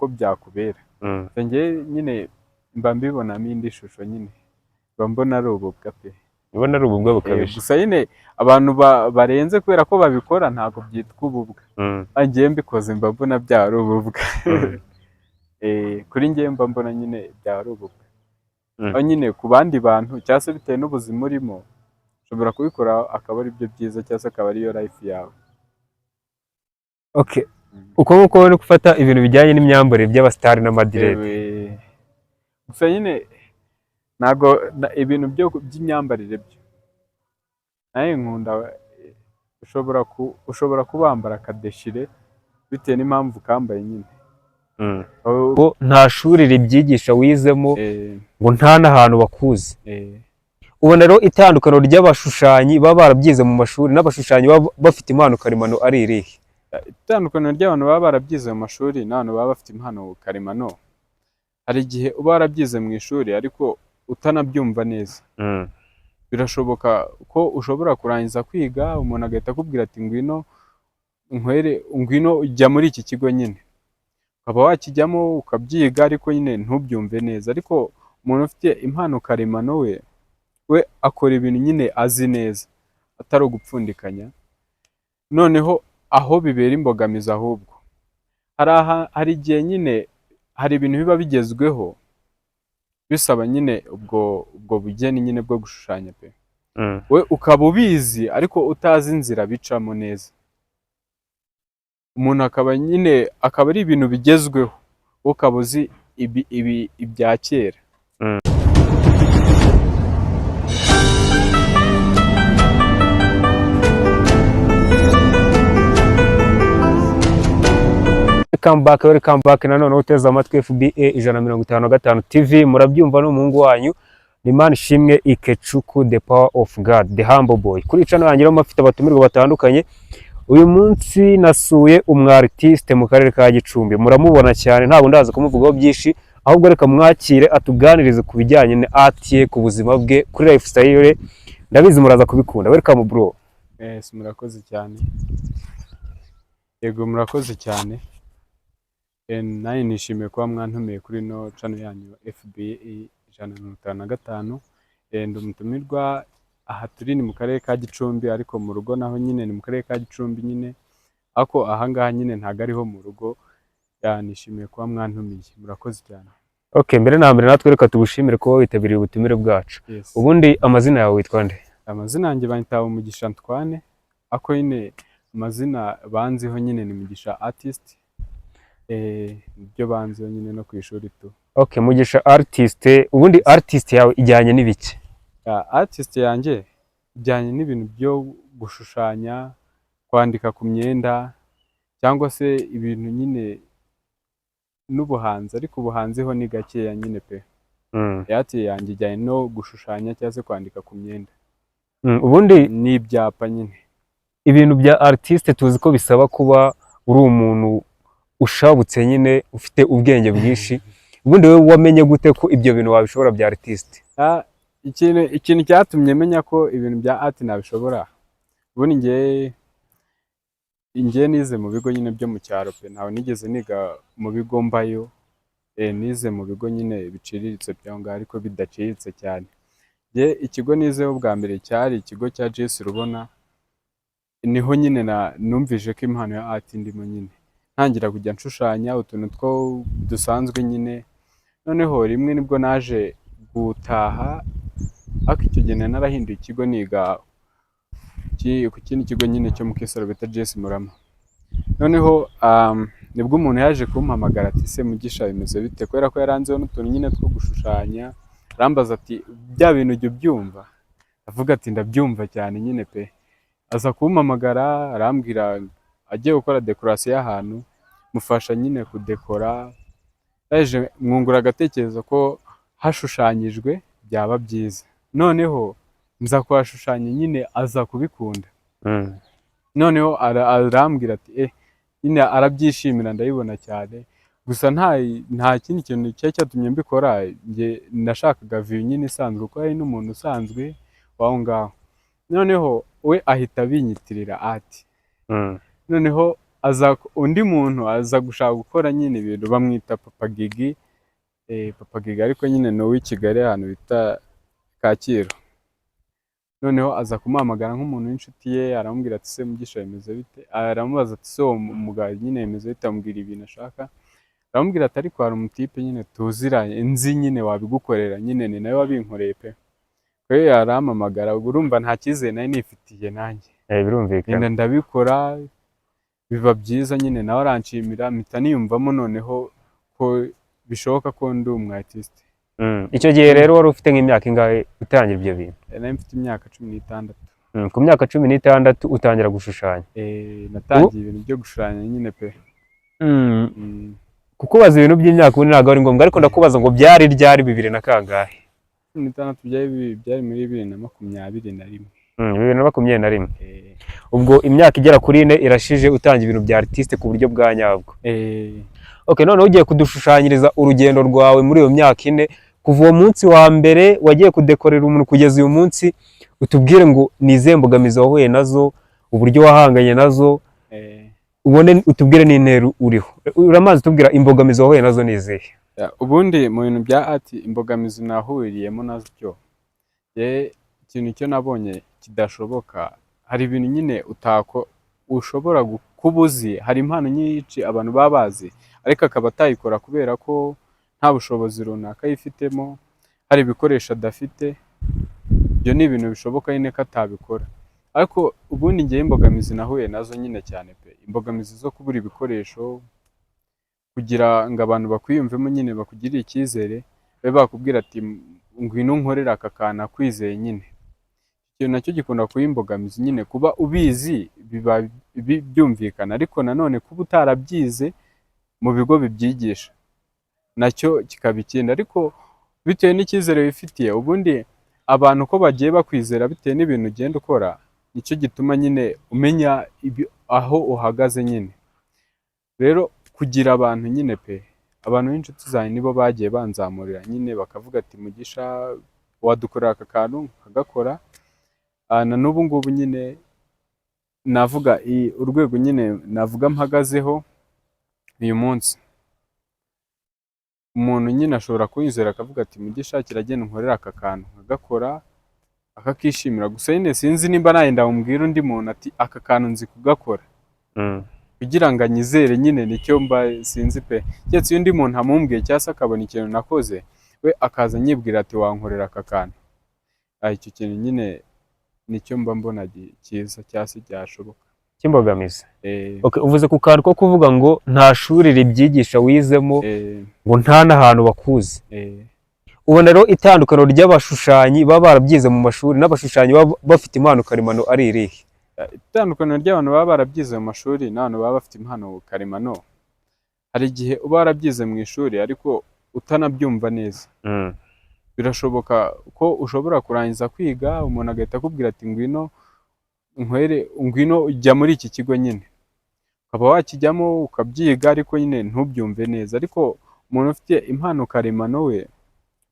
ko byakubera. Njye nyine mba mbibonamo indi shusho nyine, mba mbona ari ububwa pe. Ubona ari ububwa bukabije. Gusa nyine abantu barenze kubera ko babikora ntabwo byitwa ububwa. Ngewe mbikoze mba mbona byaba ari ububwa. Kuri njyewe mba mbona nyine byaba ari ububwa. Aho nyine ku bandi bantu cyangwa se bitewe n'ubuzima urimo, ushobora kubikora akaba ari byo byiza cyangwa se akaba ariyo life yawe. Okay. Uko nguko no gufata ibintu bijyanye n'imyambarire by'abasitari n'amadreads. Yewe. Gusa nyine ntabwo ibintu by'imyambarire byo nawe nkunda, ushobora kuba wambara akadeshire bitewe n'impamvu ukambaye nyine. Ngo nta shuri ribyigisha wizemo, ngo nta n'ahantu bakuzi. Ubona rero itandukaniro ry'abashushanyi baba barabyize mu mashuri n'abashushanyi baba bafite impano karemano ari irihe? Itandukaniro ry'abantu baba barabyize mu mashuri n'abantu baba bafite impano karemano, hari igihe uba warabyize mu ishuri ariko utanabyumva neza. Birashoboka ko ushobora kurangiza kwiga umuntu agahita akubwira ati ngwino nkwere, ngwino ujya muri iki kigo nyine, ukaba wakijyamo ukabyiga ariko nyine ntubyumve neza. Ariko umuntu ufite impano karemano we akora ibintu nyine azi neza atari ugupfundikanya. Noneho aho bibera imbogamizi ahubwo hari igihe nyine hari ibintu biba bigezweho bisaba nyine ubwo bugeni nyine bwo gushushanya pe, we ukaba ubizi ariko utazi inzira bicamo neza. Umuntu akaba nyine akaba ari ibintu bigezweho, wowe ukaba uzi ibi ibya kera. Welcome back, welcome back. Nanone uteze amatwi FBA 155 TV, murabyumva n'umuhungu wanyu ni Manishimwe Ikechuku, the power of God, the humble boy. Kuri channel yanjye rero mfite abatumirwa batandukanye. Uyu munsi nasuye umu artiste mu karere ka Gicumbi, muramubona cyane, ntabwo ndaza kumuvugaho byinshi, ahubwo reka mwakire atuganirize ku bijyanye na art ye, ku buzima bwe, kuri lifestyle ye. Ndabizi muraza kubikunda. Welcome, bro. Yes, murakoze cyane. Yego, murakoze cyane. Nanjye nishimiye kuba mwantumiye kuri ino channel yanyu FBA 155. Ndi umutumirwa. Aha turi ni mu karere ka Gicumbi, ariko mu rugo naho nyine ni mu karere ka Gicumbi nyine, ariko aha ngaha nyine ntabwo ariho mu rugo. Yeah, nishimiye kuba mwantumiye, murakoze cyane. Okay, mbere na mbere natwe reka tugushimire kuba witabiriye ubutumire bwacu. Yes. Ubundi amazina yawe witwa nde? Amazina yanjye banyita Umugisha Antoine, ariko nyine amazina banziho nyine ni Mugisha Artist. Nibyo banziho nyine no ku ishuri tu. Okay, Mugisha Artist. Ubundi artist yawe ijyanye n'ibiki? Yeah, artist yanjye ijyanye n'ibintu byo gushushanya, kwandika ku myenda, cyangwa se ibintu nyine n'ubuhanzi, ariko ubuhanzi ho ni gakeya nyine pe. Art yanjye ijyanye no gushushanya cyangwa se kwandika ku myenda Ubundi n'ibyapa nyine. Ibintu bya artiste tuzi ko bisaba kuba uri umuntu ushabutse nyine, ufite ubwenge bwinshi. Ubundi wowe wamenye gute ko ibyo bintu wabishobora bya artiste? Ah, ikintu cyatumye menya ko ibintu bya art nabishobora, ubundi njye nize mu bigo nyine byo mu cyaro pe, ntawe nigeze niga mu bigo mbayo. Nize mu bigo nyine biciriritse by'aho ngaho ariko bidaciriritse cyane. Njye ikigo nizeho bwa mbere cyari ikigo cya GS Rubona, niho nyine na numvise ko impano ya art ndimo nyine, ntangira kujya nshushanya utuntu two dusanzwe nyine. Noneho rimwe nibwo naje gutaha, ariko icyo gihe nari narahinduye ikigo, niga ku kindi kigo nyine cyo mu Kisaro bita GS Murama. Noneho nibwo umuntu yaje kumpamagara ati: "Se Mugisha, bimeze bite?" Kubera ko yaranzeho n'utuntu nyine two gushushanya, arambaza ati: "Bya bintu ujya ubyumva?" Avuga ati: "Ndabyumva cyane nyine pe." Aza kumpamagara arambwira agiye gukora decoration y'ahantu, mufasha nyine kudekora. Yaje mwungura agatekerezo ko hashushanyijwe byaba byiza, noneho nza kuhashushanya nyine, aza kubikunda. Noneho arambwira ati nyine arabyishimira, ndabibona cyane. Gusa nta kindi kintu cyari cyatumye mbikora, njye nashakaga view nyine isanzwe kuko hari n'umuntu usanzwe w'aho ngaho, noneho we ahita abinyitirira art. Noneho Aza undi muntu aza gushaka gukora nyine ibintu, bamwita Papa Gigi, Papa Gigi, ariko nyine ni uw'i Kigali, ahantu bita Kacyiru. Noneho aza kumuhamagara nk'umuntu w'inshuti ye, aramubwira ati: "Se Mugisha, bimeze bite?" Aramubaza ati: "Se uwo mugabo nyine bimeze bite?" Amubwira ibintu ashaka, aramubwira ati: "Ariko hari umutipe nyine tuziranye, nzi nyine wabigukorera nyine, ni nawe wabinkoreye pe." Rero arampamagara, ubwo urumva nta cyizere nari nifitiye nanjye. Birumvikana. Ngenda ndabikora, biba byiza nyine, nawe aranshimira, mpita niyumvamo noneho ko bishoboka ko ndi umu artiste. Icyo gihe rero wari ufite nk'imyaka ingahe utangira ibyo bintu? Nari mfite imyaka 16. Ku myaka 16 utangira gushushanya? Natangiye ibintu byo gushushanya nyine pe. Kukubaza ibintu by'imyaka ubundi ntabwo ari ngombwa, ariko ndakubaza ngo byari ryari, bibiri na kangahe? 16 byari muri 2021. 2021. Eh. Ubwo imyaka igera kuri 4 irashije utangira ibintu bya artiste ku buryo bwa nyabwo. Eh. Okay, noneho ugiye kudushushanyiriza urugendo rwawe muri iyo myaka 4, kuva uwo munsi wa mbere wagiye kudekorera umuntu kugeza uyu munsi, utubwire ngo ni izihe mbogamizi wahuye nazo, uburyo wahanganye nazo, ubone utubwire n'intero uriho. Uramaze utubwira imbogamizi wahuye nazo ni izihe? Yeah, ubundi mu bintu bya art, imbogamizi nahuriyemo nazo, ye ikintu cyo nabonye kidashoboka, hari ibintu nyine utako ushobora kuba uzi, hari impano nyinshi abantu baba bazi ariko akaba atayikora kubera ko nta bushobozi runaka yifitemo, hari ibikoresho adafite. Ibyo ni ibintu bishoboka nyine ko atabikora. Ariko ubundi ngewe imbogamizi nahuye nazo nyine cyane pe, imbogamizi zo kubura ibikoresho, kugira ngo abantu bakwiyumvemo nyine, bakugirire icyizere, babe bakubwira ati: "Ngwino unkorere aka kantu," akwizeye nyine. Ikintu nacyo gikunda kuba imbogamizi nyine, kuba ubizi biba byumvikana, ariko nanone kuba utarabyize mu bigo bibyigisha nacyo kikaba ikindi. Ariko bitewe n'icyizere wifitiye, ubundi abantu uko bagiye bakwizera bitewe n'ibintu ugenda ukora, nicyo gituma nyine umenya aho uhagaze nyine. Rero kugira abantu nyine pe, abantu b'inshuti zanjye nibo bagiye banzamurira nyine, bakavuga ati: "Mugisha, wadukorera aka kantu?" Nkagakora. Na n'ubu ngubu nyine navuga urwego nyine navuga mpagazeho uyu munsi, umuntu nyine ashobora kunyizera akavuga ati: "Mugisha, kiragenda unkorere aka kantu," nkagakora akakishimira. Gusa nyine sinzi nimba nagenda mubwira undi muntu ati: "Aka kantu nzi kugakora," kugira ngo anyizere nyine, nicyo mba sinzi pe. Keretse iyo undi muntu amumbwiye cyangwa se akabona ikintu nakoze, we akaza anyibwira ati: "Wankorera aka kantu?" Icyo kintu nyine nicyo mba mbona cyiza cyangwa se cyashoboka. Cy'imbogamizi. Eh. Okay, uvuze ku kantu ko kuvuga ngo nta shuri ribyigisha wizemo, ngo nta n'ahantu bakuzi. Ubona rero itandukaniro ry'abashushanyi baba barabyize mu mashuri n'abashushanyi baba bafite impano karemano ari irihe? Itandukaniro ry'abantu baba barabyize mu mashuri n'abantu baba bafite impano karemano, hari igihe uba warabyize mu ishuri ariko utanabyumva neza. Birashoboka ko ushobora kurangiza kwiga, umuntu agahita akubwira ati: "Ngwino nkwere, ngwino ujya muri iki kigo nyine," ukaba wakijyamo ukabyiga ariko nyine ntubyumve neza. Ariko umuntu ufite impano karemano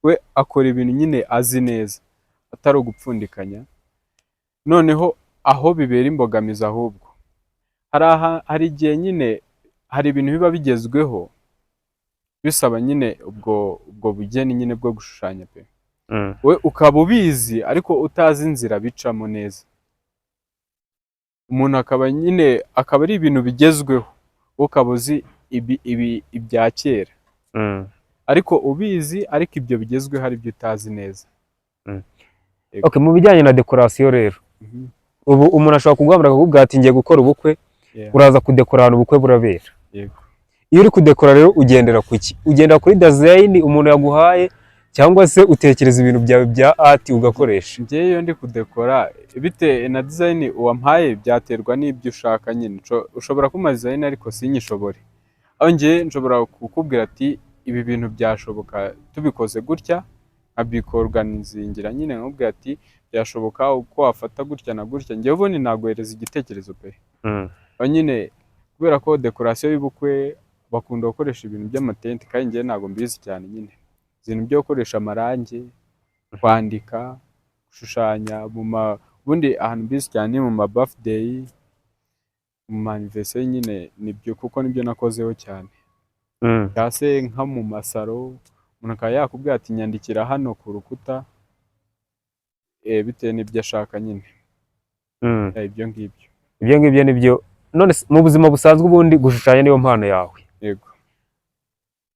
we akora ibintu nyine azi neza, atari ugupfundikanya. Noneho aho bibera imbogamizi ahubwo, hari igihe nyine hari ibintu biba bigezweho bisaba nyine ubwo bugeni nyine bwo gushushanya pe, we ukaba ubizi ariko utazi inzira bicamo neza. Umuntu akaba nyine akaba ari ibintu bigezweho, wowe ukaba uzi ibi ibya kera, ariko ubizi, ariko ibyo bigezweho ari byo utazi neza. Okay, mu bijyanye na decoration rero, ubu umuntu ashobora kuguhamagara akakubwira ati: "Ngiye gukora ubukwe," uraza kudekora ahantu ubukwe burabera. Yego. Iyo uri kudekora rero ugendera ku ki? Ugendera kuri design umuntu yaguhaye, cyangwa se utekereza ibintu byawe bya art ugakoresha? Njyewe iyo ndi kudekora, bitewe na design uwampaye, byaterwa n'ibyo ushaka nyine. Ushobora kumpa design ariko sinyishobore. Aho njyewe nshobora kukubwira ati: "Ibi bintu byashoboka tubikoze gutya," nkabikorganizingira nyine, nkakubwira ati: "Byashoboka uko wafata gutya na gutya." Njyewe ubundi naguhereza igitekerezo pe. Aho nyine kubera ko decoration y'ubukwe bakunda gukoresha ibintu by'amatente, kandi njyewe ntabwo mbizi cyane nyine ibintu byo gukoresha amarangi, kwandika, gushushanya mu ma, ubundi ahantu mbizi cyane ni mu ma birthday. Mu ma anniversaire nyine nibyo, kuko nibyo nakozeho cyane, cyangwa se nko mu masaro umuntu akaba yakubwira ati: "Nyandikira hano ku rukuta," bitewe n'ibyo ashaka nyine. Ibyo ngibyo. Ibyo ngibyo nibyo. None se mu buzima busanzwe ubundi gushushanya niyo mpano yawe? Yego.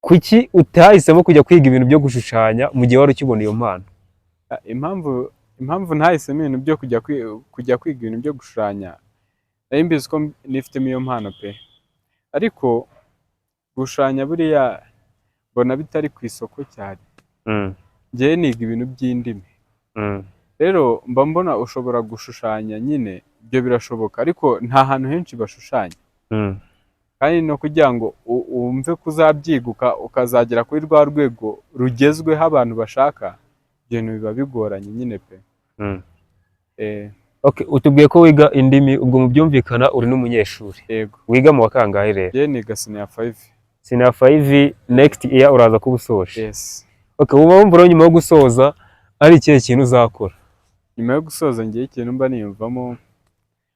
Kuki utahisemo kujya kwiga ibintu byo gushushanya mu gihe wari ukibona iyo mpano? Impamvu ntahisemo ibintu byo kujya kwiga ibintu byo gushushanya, nari mbizi ko nifitemo iyo mpano pe, ariko gushushanya buriya mbona bitari ku isoko cyane. Njyewe niga ibintu by'indimi. Rero mba mbona ushobora gushushanya nyine, ibyo birashoboka, ariko nta hantu henshi bashushanya. Kandi no kugira ngo wumve ko uzabyiguka ukazagera kuri rwa rwego rugezweho abantu bashaka, ibyo bintu biba bigoranye nyine pe. Okay, utubwiye ko wiga indimi, ubwo mu byumvikana uri n'umunyeshuri. Yego. Wiga mu wa kangahe rero? Njyewe niga senior 5. Senior 5, next year uraza kuba usoje? Yes. Okay, uba wumva rero nyuma yo gusoza ari ikihe kintu uzakora? Nyuma yo gusoza, ngewe ikintu mba niyumvamo,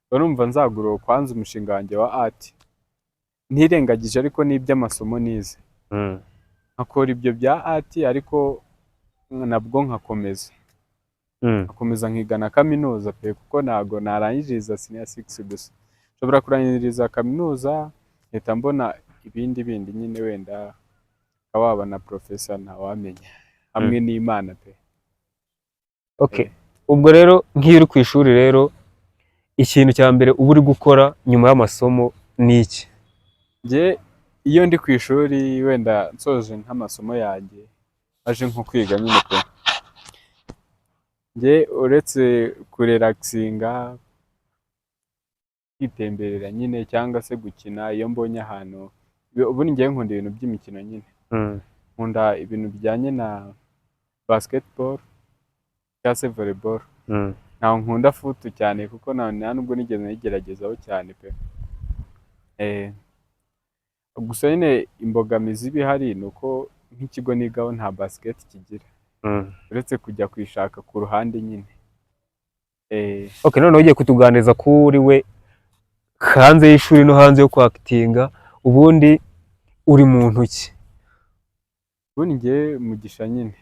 mba numva nzagura kwanza umushinga wanjye wa art, ntirengagije ariko n'iby'amasomo nize, nkakora ibyo bya art, ariko nabwo nkakomeza nkiga na kaminuza pe, kuko ntago narangiriza senior 6 gusa. Nshobora kurangiriza kaminuza nkahita mbona ibindi bindi nyine, wenda ukaba waba na professor, ntawamenya, hamwe n'Imana pe. Okay. Ubwo rero nk'iyo uri ku ishuri rero, ikintu cya mbere uba uri gukora nyuma y'amasomo ni iki? Njye iyo ndi ku ishuri, wenda nsoje nk'amasomo yanjye, aje nko kwiga nyine pe, njye uretse kurelaxinga, kwitemberera nyine, cyangwa se gukina iyo mbonye ahantu, ubundi njyewe nkunda ibintu by'imikino nyine. Nkunda ibintu bijyanye na basketball cyangwa se volleyball. Ntabwo nkunda foot cyane, kuko nta nubwo nigeze nayigeragezaho cyane pe. Gusa nyine imbogamizi iba ihari ni uko nk'ikigo nigaho nta basket kigira, uretse kujya kuyishaka ku ruhande nyine. Okay, noneho ugiye kutuganiriza kuri we hanze y'ishuri no hanze yo kwactinga, ubundi uri muntu ki? Ubundi njyewe Mugisha nyine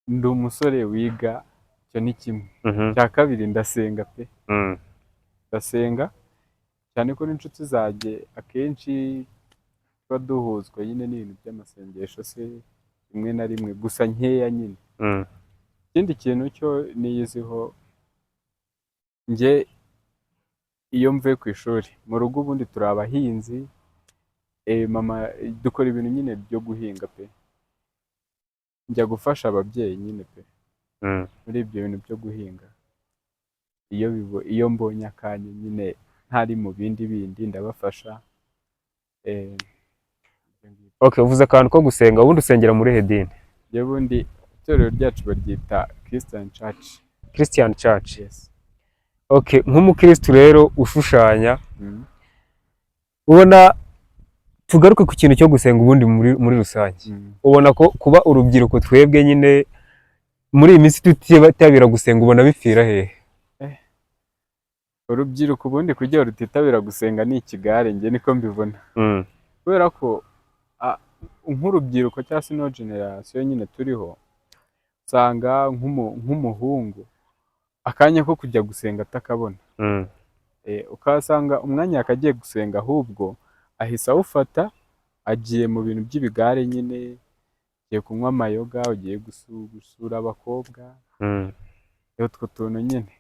ndi umusore wiga, icyo ni kimwe. Icya kabiri, ndasenga pe. Ndasenga cyane, ko n'inshuti zanjye akenshi tuba duhuzwa nyine n'ibintu by'amasengesho se rimwe na rimwe, gusa nkeya nyine. Ikindi kintu cyo niyiziho, njye iyo mvuye ku ishuri, mu rugo ubundi turi abahinzi, mama dukora ibintu nyine byo guhinga pe. Njya gufasha ababyeyi nyine pe muri ibyo bintu byo guhinga. Iyo mbonye akanya nyine ntari mu bindi bindi, ndabafasha. Ibyo ngibyo. Okay, uvuze akantu ko gusenga, ubundi usengera muri he dini? Njye ubundi itorero ryacu baryita Christian Church. Christian Church? Yes. Okay, nk'umukristu rero ushushanya, ubona, tugaruke ku kintu cyo gusenga ubundi muri rusange, ubona ko kuba urubyiruko twebwe nyine muri iyi minsi tutitabira gusenga, ubona bipfira hehe? Urubyiruko ubundi kugira rutitabira gusenga ni ikigare, njye niko mbibona, kubera ko nk'urubyiruko cyangwa se ino generation nyine turiho, usanga nk'umuhungu akanya ko kujya gusenga atakabona. Ukahasanga umwanya yakagiye gusenga ahubwo ahise awufata agiye mu bintu by'ibigare nyine, ugiye kunywa amayoga, ugiye gusura abakobwa, utwo tuntu nyine.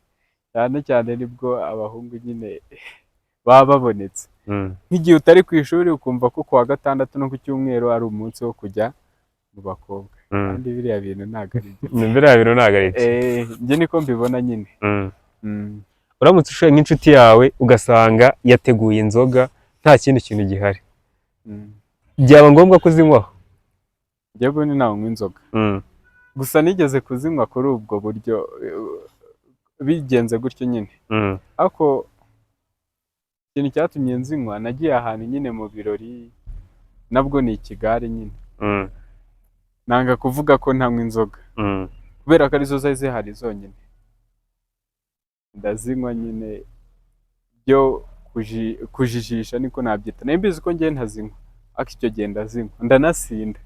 Cyane cyane nibwo abahungu nyine baba babonetse. Nk'igihe utari ku ishuri, ukumva ko kuwa gatandatu no ku cyumweru ari umunsi wo kujya mu bakobwa. Kandi biriya bintu ntabwo ari byo. Biriya bintu ntabwo ari byo. Njye niko mbibona nyine. Uramutse ushoye nk'inshuti yawe ugasanga yateguye inzoga nta kindi kintu gihari, byaba ngombwa ko uzinywaho? Njyewe ubundi ntabwo nywa inzoga. Gusa nigeze kuzinywa kuri ubwo buryo, bigenze gutyo nyine. Ariko ikintu cyatumye nzinywa, nagiye ahantu nyine mu birori, nabwo ni ikigare nyine. Nanga kuvuga ko ntanywa inzoga kubera ko arizo zari zihari zonyine. Ndazinywa nyine. Byo kujijisha niko nabyita. Nari mbizi ko njye ntazinywa, ariko icyo gihe ndazinywa, ndanasinda.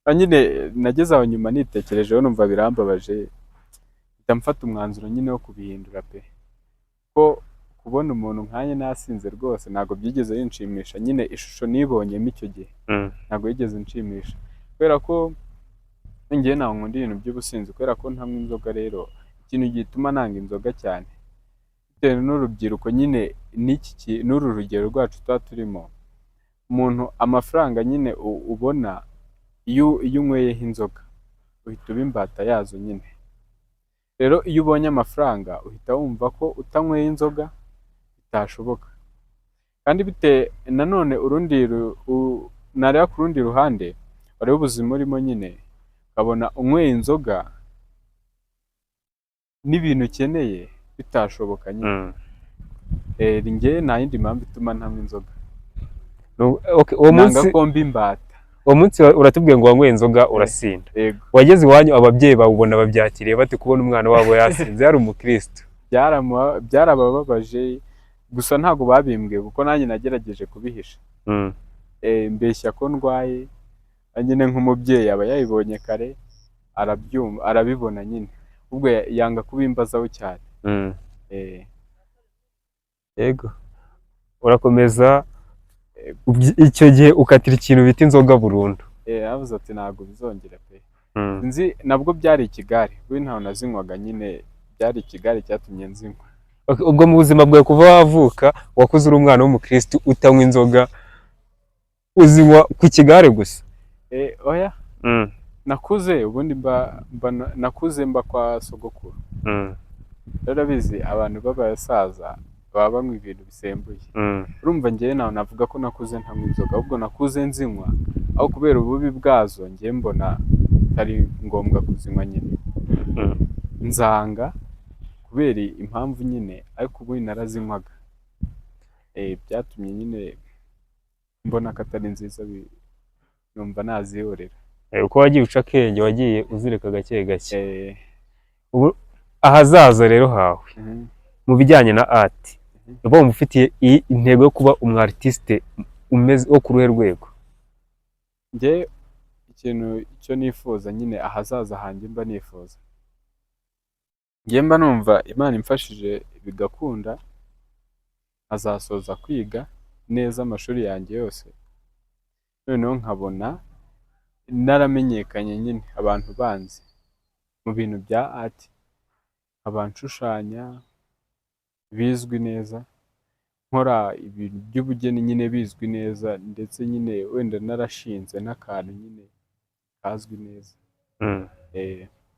Ah, nyine nageze aho nyuma nitekerejeho, numva birambabaje, mpita mfata umwanzuro nyine wo kubihindura pe, ko kubona umuntu nkanjye nasinze rwose ntabwo byigeze binshimisha nyine. Ishusho nibonyemo icyo gihe ntabwo yigeze inshimisha, kubera ko njyewe ntabwo nkunda ibintu by'ubusinzi, kubera ko ntanywa inzoga. Rero ikintu gituma nanga inzoga cyane, bitewe n'urubyiruko nyine n'uru rugero rwacu tuba turimo, umuntu amafaranga nyine ubona iyo unyweyeho inzoga uhita uba imbata yazo nyine. Rero iyo ubonye amafaranga uhita wumva ko utanyweye inzoga bitashoboka. Kandi bite nanone urundi nareba ku rundi ruhande, wareba ubuzima urimo nyine, ukabona unyweye inzoga n'ibintu ukeneye bitashoboka nyine. Njye nta yindi mpamvu ituma ntanywa inzoga. Okay, uwo Nanga munsi ko mba imbata. Uwo munsi uratubwiye ngo wanyweye inzoga urasinda. Yego. Wageze iwanyu, ababyeyi bawubona babyakiriye bate, kubona umwana wabo yasinze yari umukristo? Byarabababaje, gusa ntabwo babimbwiye kuko nanjye nagerageje kubihisha. Mbeshya ko ndwaye nyine. Nk'umubyeyi aba yabibonye kare, arabyumva, arabibona nyine, ubwo yanga kubimbazaho cyane. Yego, urakomeza, icyo gihe ukatira ikintu bita inzoga burundu. Yavuze ati ntabwo bizongera pe. Nzi nabwo byari ikigare, we ntawe nazinywaga nyine, byari ikigare cyatumye nzinywa. Okay, ubwo mu buzima bwawe kuva wavuka wakuze uri umwana w'umukristo utanywa inzoga, uzinywa ku kigare gusa? Oya. Nakuze ubundi mba nakuze mba kwa sogokuru. Rero urabizi, abantu b'abasaza baba banywa ibintu bisembuye. Urumva njyewe nawe navuga ko nakuze ntanywa inzoga, ahubwo nakuze nzinywa, aho kubera ububi bwazo njyewe mbona atari ngombwa kuzinywa nyine. Nzanga kubera impamvu nyine, ariko ubundi narazinywaga. Byatumye nyine mbona ko atari nziza, numva nazihorera. Uko wagiye uca akenge, wagiye uzireka gake gake. Eh. Ahazaza rero hawe mu bijyanye na art, uba wumva ufitiye intego yo kuba umu artiste umeze wo ku ruhe rwego? Njye ikintu icyo nifuza nyine, ahazaza hanjye mba nifuza, njye mba numva Imana imfashije bigakunda, nkazasoza kwiga neza amashuri yanjye yose, noneho nkabona naramenyekanye nyine, abantu banzi mu bintu bya art, nkaba nshushanya bizwi neza, nkora ibintu by'ubugeni nyine bizwi neza, ndetse nyine wenda narashinze n'akantu nyine kazwi neza.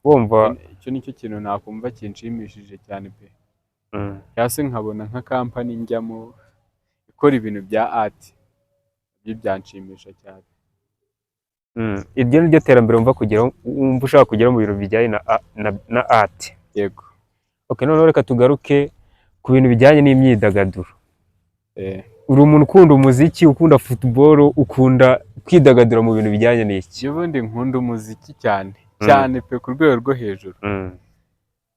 Wumva Icyo nicyo kintu nakumva kinshimishije cyane pe. Cyangwa se nkabona nka kampani njyamo ikora ibintu bya art, nabyo byanshimisha cyane. Iryo ni ryo terambere wumva kugeraho, wumva ushaka kugera mu bintu bijyanye na art? Yego. Okay, noneho reka tugaruke ku bintu bijyanye n'imyidagaduro. Uri umuntu ukunda umuziki, ukunda football, ukunda kwidagadura mu bintu bijyanye n'iki? Njye ubundi nkunda umuziki cyane cyane pe, ku rwego rwo hejuru.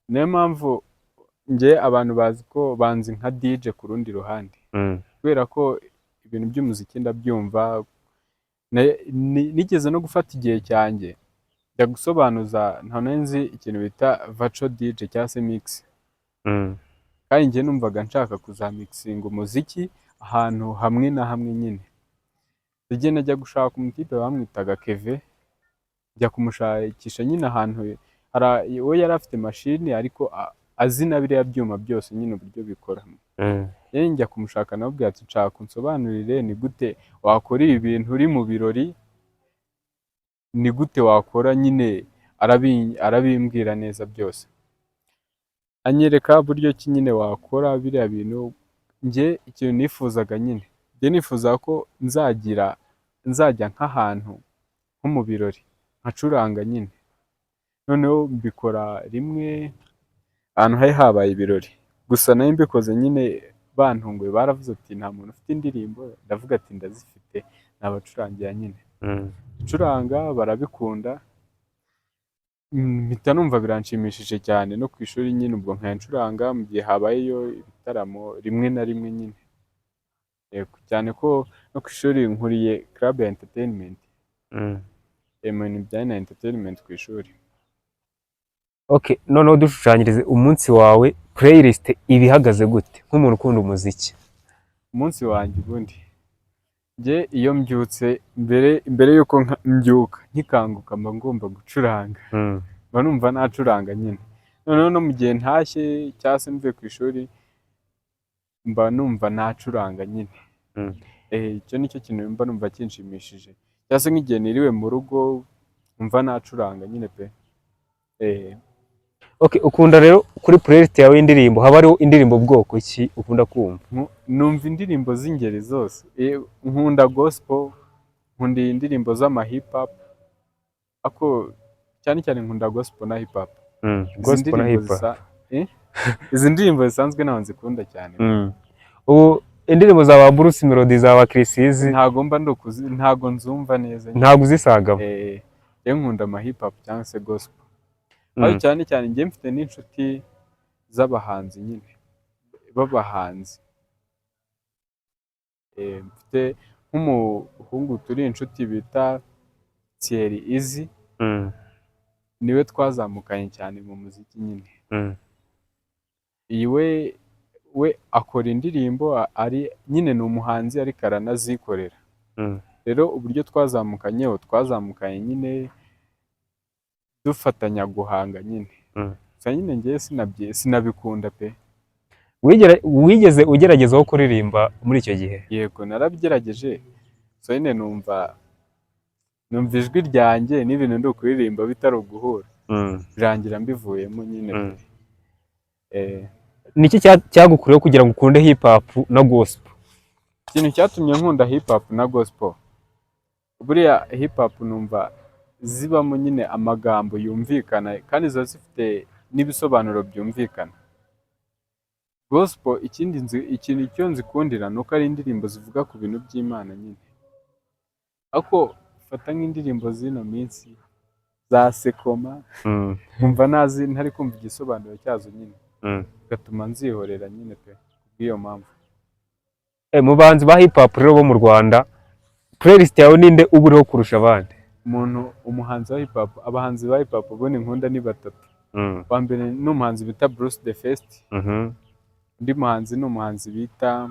Niyo mpamvu njye abantu bazi ko banzi nka DJ ku rundi ruhande, kubera ko ibintu by'umuziki ndabyumva. Nigeze no gufata igihe cyanjye njya gusobanuza, nta nari nzi ikintu bita virtual DJ cyangwa se mix. Kandi njye numvaga nshaka kuzamixinga umuziki ahantu hamwe na hamwe nyine. Njye najya gushaka umutipe bamwitaga Keve, njya kumushakisha nyine ahantu we yari afite mashini, ariko azi na biriya byuma byose nyine uburyo bikora. Rero njya kumushaka, namubwira ati nshaka unsobanurire ni gute wakora ibi bintu uri mu birori, ni gute wakora nyine. Arabimbwira neza byose, anyereka buryo ki nyine wakora biriya bintu. Njye ikintu nifuzaga nyine, njye nifuzaga ko nzagira, nzajya nk'ahantu nko mu birori nkacuranga nyine. Noneho mbikora rimwe ahantu hari habaye ibirori, gusa nari mbikoze nyine bantunguye, baravuze ati nta muntu ufite indirimbo? Ndavuga ati ndazifite, nabacurangira nyine. Ncuranga barabikunda. Mpita numva biranshimishije cyane. No ku ishuri nyine ubwo nkancuranga mu gihe habayeyo ibitaramo rimwe na rimwe nyine. Yego, cyane ko no ku ishuri nkuriye club ya entertainment, mu bintu bijyanye na entertainment ku ishuri. Okay, noneho dushushanyirize umunsi wawe, playlist iba ihagaze gute nk'umuntu ukunda umuziki? Umunsi wanjye ubundi, njye iyo mbyutse, mbere y'uko mbyuka, nkikanguka, mba ngomba gucuranga, mba numva nacuranga nyine. Noneho no mu gihe ntashye cyangwa se mvuye ku ishuri, mba numva nacuranga nyine. Icyo nicyo kintu mba numva kinshimishije, cyangwa se nk'igihe niriwe mu rugo mva nacuranga nyine pe. Okay, ukunda rero kuri playlist yawe y'indirimbo haba hariho indirimbo bwoko ki ukunda kumva? Numva indirimbo z'ingeri zose. Nkunda gospel, nkunda indirimbo z'ama hip hop, ako cyane cyane nkunda gospel na hip hop. Izi Gospel na ndirimbo hip hop. Izi ndirimbo zisanzwe ntabwo nzikunda cyane. Ubu indirimbo za ba Bruce Melody, za ba Chriss Eazy? Ntago mba ndukuzi, ntago nzumva neza nyine. Ntabwo uzisangamo? Rero nkunda ama hip hop cyangwa se gospel. Ariko cyane cyane njye mfite n'inshuti z'abahanzi nyine, b'abahanzi. Mfite nk'umuhungu turi inshuti bita Thierry Eazy, niwe twazamukanye cyane mu muziki nyine. Iyi we akora indirimbo, ari nyine ni umuhanzi ariko aranazikorera. Rero uburyo twazamukanyeho, twazamukanye nyine dufatanya guhanga nyine. Gusa nyine njyewe sinabikunda pe. Wigeze ugeragezaho kuririmba muri icyo gihe? Yego, narabigerageje, gusa nyine numva ijwi ryanjye n'ibintu ndi kuririmba bitari uguhura, birangira mbivuyemo nyine pe. Niki cyagukuriyeho kugira ngo ukunde hip hop na gospel? Ikintu cyatumye nkunda hip hop na gospel, buriya hip hop numva zibamo nyine amagambo yumvikana kandi ziba zifite n'ibisobanuro byumvikana. Gospel ikindi nzi, ikintu icyo nzikundira ni uko ari indirimbo zivuga ku bintu by'Imana nyine. Ariko fata nk'indirimbo z'ino minsi za sekoma, nkumva nazi ntari kumva igisobanuro cyazo nyine, bigatuma nzihorera nyine pe, kubw'iyo mpamvu. Mu bahanzi ba hip hop rero bo mu Rwanda, playlist yawe ninde uba uriho kurusha abandi? Umuntu, umuhanzi wa hip hop, abahanzi ba hip hop ubundi nkunda ni batatu. Uwa mbere ni umuhanzi bita Bruce the First, undi muhanzi ni umuhanzi bita,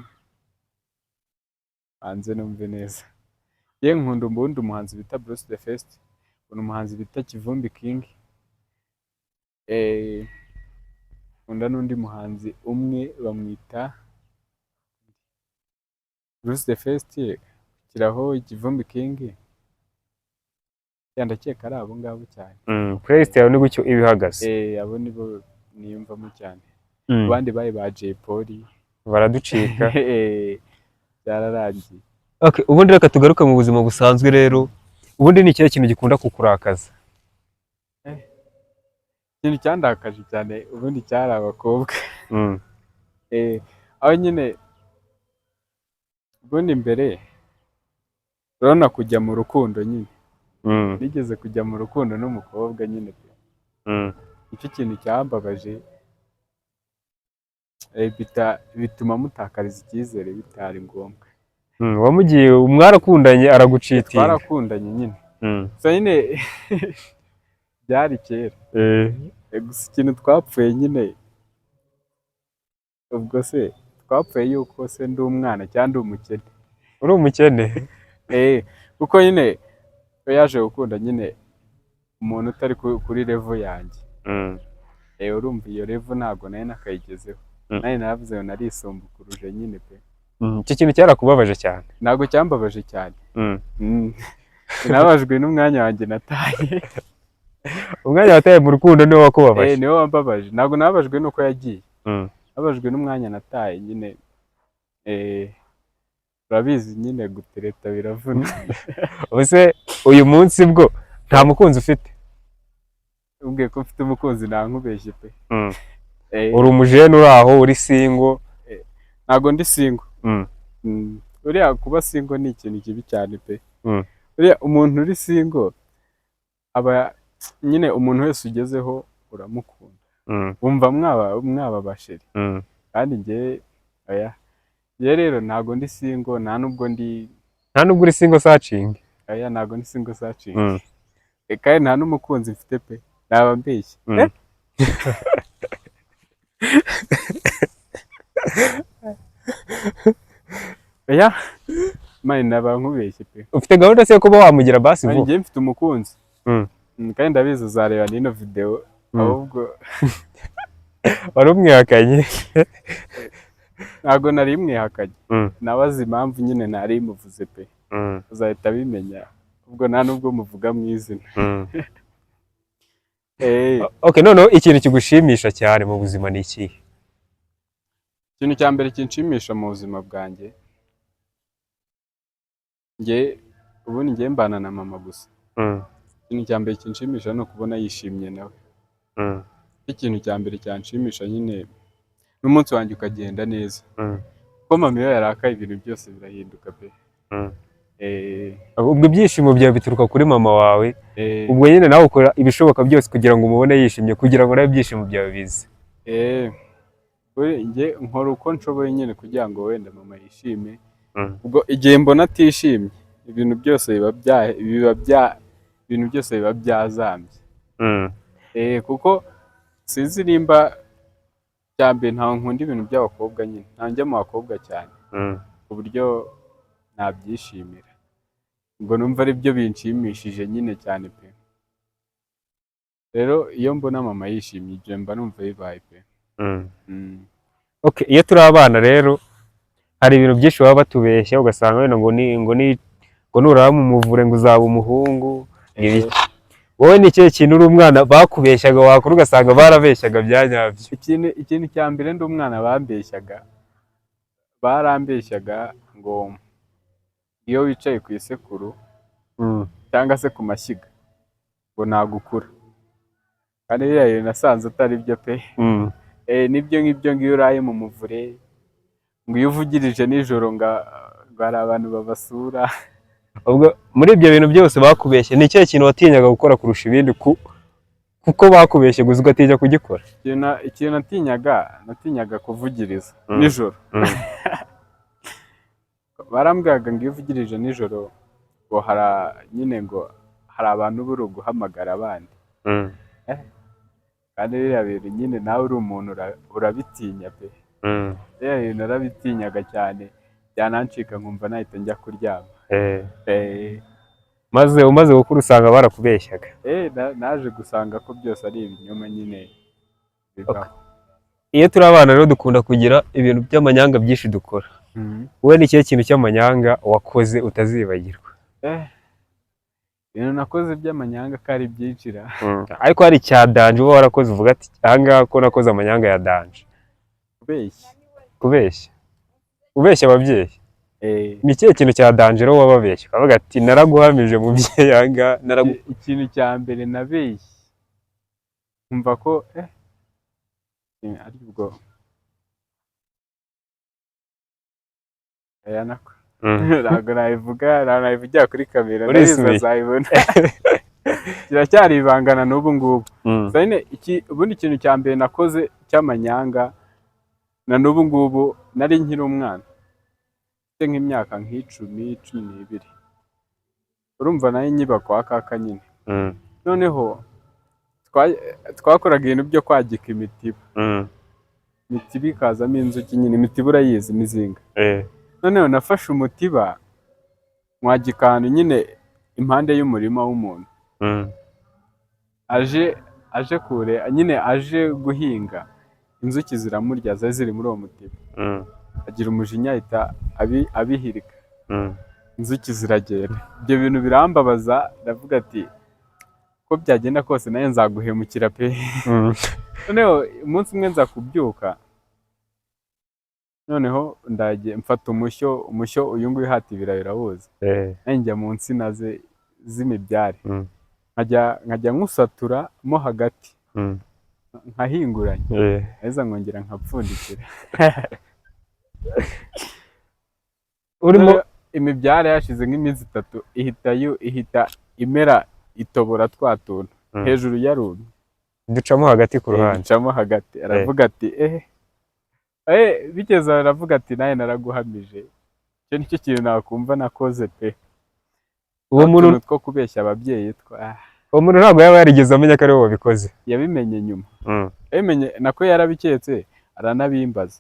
hanze numve neza, ye nkunda ubundi umuhanzi bita Bruce the First, nkunda umuhanzi bita Kivumbi King, nkunda n'undi muhanzi umwe bamwita Bruce the First, kiraho Kivumbi King, ya ndakeka ari abo ngabo cyane. Playlist yawe ni gutyo iba ihagaze? Abo nibo niyumvamo cyane. Abandi baye ba Jay Polly Baraducika. Byararangiye. Okay, ubundi reka tugaruke mu buzima busanzwe rero. Ubundi ni ikihe kintu gikunda kukurakaza? Ikintu cyandakaje cyane ubundi cyari abakobwa. Aho nyine ubundi mbere urabona kujya mu rukundo nyine, nigeze kujya mu rukundo n'umukobwa nyine pe. Nicyo kintu cyambabaje, bituma mutakariza icyizere bitari ngombwa. Wamugiye mwarakundanye aragucheatinga? Twarakundanye nyine, gusa nyine byari kera. Gusa ikintu twapfuye nyine, ubwo se twapfuye yuko se ndi umwana cyangwa ndi umukene? Uri umukene? Kuko nyine we yaje gukunda nyine umuntu utari kuri level yanjye. Urumva iyo level ntabwo nari nakayigezeho. Nanjye naravuze ngo narisumbukuruje nyine pe. Icyo kintu cyarakubabaje cyane? Ntabwo cyambabaje cyane. Nababajwe n'umwanya wanjye nataye. Umwanya wataye mu rukundo niwo wakubabaje? Niwo wambabaje, ntabwo nababajwe n'uko yagiye. Nababajwe n'umwanya nataye nyine. Urabizi nyine gutereta biravuna. Ubuse uyu munsi bwo nta mukunzi ufite? Ubwiye ko mfite umukunzi nankubeshye pe. Uri umujene uri aho, uri single? Ntabwo ndi single. Uriya kuba single ni ikintu kibi cyane pe. Uriya umuntu uri single aba Nyine umuntu wese ugezeho uramukunda, wumva mwaba ba chéri. Kandi njye oya, njye rero ntabwo ndi single, nta nubwo ndi Nta nubwo uri single searching? Oya, ntabwo ndi single searching. Kandi nta n'umukunzi mfite pe, naba mbeshye. Eh? Oya man, naba nkubeshye pe. Ufite gahunda se yo kuba wamugira basi Man, vuba? njye mfite umukunzi. Kandi ndabizi uzareba n'ino video. Ahubwo Wari umwihakanye? Ntabwo nari mwihakanye. Nawe azi impamvu nyine nari muvuze pe. Uzahita abimenya ubwo, nta nubwo muvuga mu izina. Okay, noneho ikintu kigushimisha cyane mu buzima ni ikihe? Ikintu cya mbere kinshimisha mu buzima bwanjye, njye ubundi njye mbana na mama gusa. Ikintu cya mbere kinshimisha ni ukubona yishimye nawe. Ikintu cya mbere cyanshimisha nyine n'umunsi wanjye ukagenda neza, kuko mama iyo yarakaye ibintu byose birahinduka pe. Ubwo ibyishimo byawe bituruka kuri mama wawe? Eh. Ubwo nyine nawe ukora ibishoboka byose kugira ngo umubone yishimye, kugira ngo nawe ibyishimo byawe bize? Eh, njye nkora uko nshoboye nyine kugira ngo wenda mama yishime. Ubwo igihe mbona atishimye, ibintu byose biba byazambye. Kuko sinzi nimba cya mbere ntawe nkunda ibintu by'abakobwa nyine, nta njya mu bakobwa cyane ku buryo nabyishimira ngo numva ari byo binshimishije nyine cyane pe. Rero iyo mbona mama yishimye, ibyo mba numva bibaye pe. Okay, iyo turi abana rero hari ibintu byinshi baba batubeshya, ugasanga wenda ngo nurara mu muvure ngo uzaba umuhungu. Ibi wowe ni ikihe kintu uri umwana bakubeshyaga, wakura ugasanga barabeshyaga bya nyabyo? Ikintu cya mbere ndi umwana bambeshyaga, barambeshyaga ngo iyo wicaye ku isekuru cyangwa se ku mashyiga ngo nagukura, kandi biriya bintu nasanze atari byo pe. Nibyo ngibyo, ngo iyo uraye mu muvure, ngo iyo uvugirije nijoro ngo hari abantu babasura. Ubwo muri ibyo bintu byose bakubeshye, ni ikihe kintu watinyaga gukora kurusha ibindi kuko bakubeshye gusa ugatinya kugikora? Ikintu natinyaga kuvugiriza nijoro. Barambwiraga ngo iyo uvugirije nijoro ngo hari nyine ngo hari abantu buri guhamagara abandi. Kandi biriya bintu nyine nawe uri umuntu urabitinya pe. Biriya bintu narabitinyaga cyane, byanancika nkumva nahita njya kuryama. Maze umaze gukura usanga barakubeshyaga? Naje gusanga ko byose ari ibinyoma nyine bibaho. Iyo turi abana rero dukunda kugira ibintu by'amanyanga byinshi dukora. Wowe ni ikihe kintu cy'amanyanga wakoze utazibagirwa? Ibintu nakoze by'amanyanga ko ari byinshi ra? Ariko hari icya danger uba warakoze uvuga ati ahangaha ko nakoze amanyanga ya danger. Kubeshya. Kubeshya, ubeshya ababyeyi? Eh. Ni ikihe kintu cya danger rero wababeshya ukavuga ati naraguhamije mubyeyi, ahangaha naragu Ikintu cya mbere nabeshye nkumva ko ari ubwo aya nako ntabwo nabivuga, ntabwo nabivugira kuri kamera, ndabizi. Urisubiye. Azayibona, kiracyari ibangana n'ubu ngubu. Gusa nyine ubundi ikintu cya mbere nakoze cy'amanyanga na n'ubu ngubu, nari nkiri umwana mfite nk'imyaka nk'icumi, 12, urumva nayo nkiba kwa kaka nyine. Noneho twakoraga ibintu byo kwagika imitiba. Imitiba ikazamo inzuki nyine, imitiba urayizi, imizinga. Noneho nafashe umutiba mwagika ahantu nyine impande y'umurima w'umuntu. Aje kure nyine, aje guhinga, inzuki ziramurya zari ziri muri uwo mutiba. Agira umujinya ahita abihirika. Inzuki ziragenda. Ibyo bintu birambabaza, ndavuga ati ko byagenda kose nawe nzaguhemukira pe. Noneho umunsi umwe nza kubyuka, noneho ndagiye mfata umushyo, umushyo uyu nguyu uhata ibirayi urawuzi? Nanjye njya mu nsina ze z'imibyare. Nkajya nkusatura mo hagati, nkahinguranya, naheza nkongera nkapfundikira. Urimo Noneho imibyare yashize nk'iminsi 3 ihita imera, itobora twa tuntu. Hejuru yarumye. Ducamo hagati ku ruhande. Ducamo hagati. Aravuga ati bigeze aho aravuga ati: "Nawe naraguhamije." Icyo nicyo kintu nakumva nakoze pe. Uwo muntu Utuntu two kubeshya ababyeyi twa Uwo muntu ntabwo yaba yarigeze amenya ko ari wowe wabikoze? Yabimenye nyuma. Yabimenye, nako yarabiketse, aranabimbaza.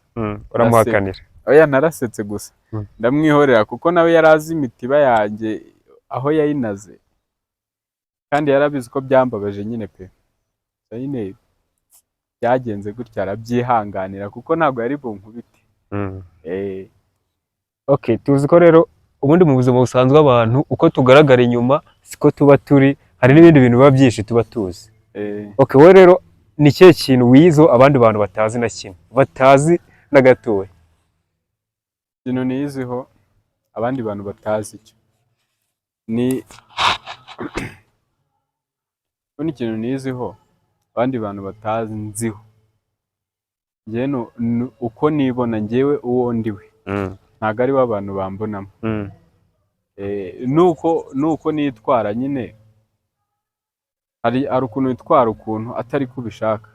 Uramuhakanira? Oya, narasetse gusa. Ndamwihorera kuko nawe yari azi imitiba yanjye aho yayinaze, kandi yarabizi ko byambabaje nyine pe. Gusa nyine byagenze gutya, arabyihanganira kuko ntabwo yari bunkubite. Okay, tuzi ko rero ubundi mu buzima busanzwe abantu uko tugaragara inyuma siko tuba turi, hari n'ibindi bintu biba byinshi tuba tuzi. Okay, wowe rero ni ikihe kintu wiyiziho abandi bantu batazi na kimwe, batazi na gatoya? Ikintu niyiziho abandi bantu batazi icyo ni ubundi ikintu niyiziho abandi bantu batazi nziho njyewe uko nibona njyewe, uwo ndiwe ntabwo ari bo abantu bambonamo. Nuko nitwara nyine, hari ukuntu witwara ukuntu atari ko ubishaka,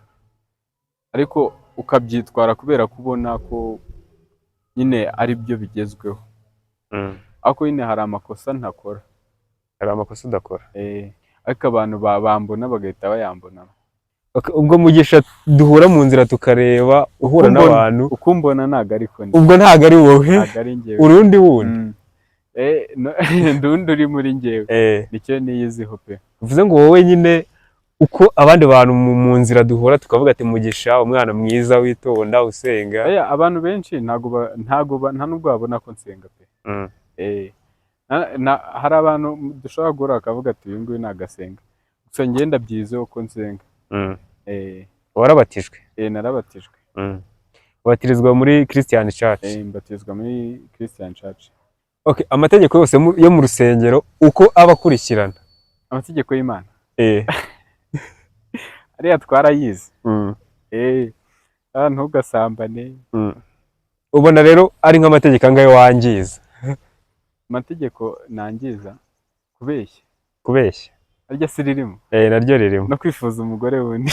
ariko ukabyitwara kubera ko ubona ko nyine ari byo bigezweho. Ariko nyine hari amakosa ntakora. Hari amakosa udakora? Ariko abantu bambona bagahita bayambonamo. Okay, ubwo Mugisha duhura mu nzira tukareba uhura n'abantu, Uko umbona ntabwo ariko ndi. Ubwo ntabwo ari wowe? Ntabwo ari njyewe. Urundi wundi? No, ndundi uri muri njyewe. Nicyo niyiziho pe. Bivuze ngo wowe nyine uko abandi bantu mu nzira duhura tukavuga ati: "Mugisha, umwana mwiza witonda, usenga." Oya, abantu benshi ntago nta nubwo babona ko nsenga pe. Hari abantu dushobora guhura bakavuga ati: "Uyu nguyu ntabwo asenga." Gusa njyewe ndabyizeho ko nsenga. Warabatijwe? Narabatijwe. Ubatirizwa muri Christian Church? Mbatizwa muri Christian Church. Okay, amategeko yose yo mu rusengero uko aba akurikirana? Amategeko y'Imana ariya twarayize. Ntugasambane. Ubona rero ari nk'amategeko angahe wangiza? Amategeko nangiza, kubeshya. Kubeshya? Arya si ririmo? Naryo ririmo. No kwifuza umugore wundi,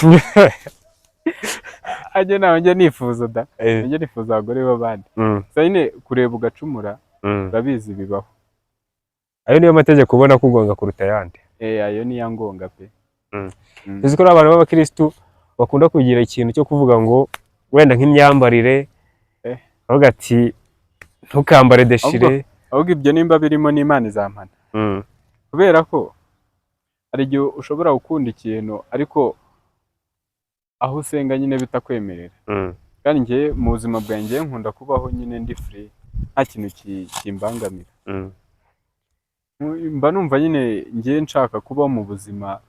ajye nawe njye nifuza da. Njye nifuza abagore b'abandi. Gusa nyine kureba ugacumura, urabizi bibaho. Ayo niyo mategeko ubona kugonga kuruta ayandi? Ayo niyo angonga pe. Tuzi ko ari abantu b'abakirisitu bakunda kugira ikintu cyo kuvuga ngo wenda nk'imyambarire, bavuga ati: "Ntukambare déchiré." Ahubwo ibyo nimba birimo n'Imana izampana, kubera ko hari igihe ushobora gukunda ikintu ariko aho usenga nyine bitakwemerera. Kandi njye mu buzima bwanjye nkunda kubaho nyine ndi free, nta kintu kimbangamira. Mba numva nyine njye nshaka kubaho mu buzima,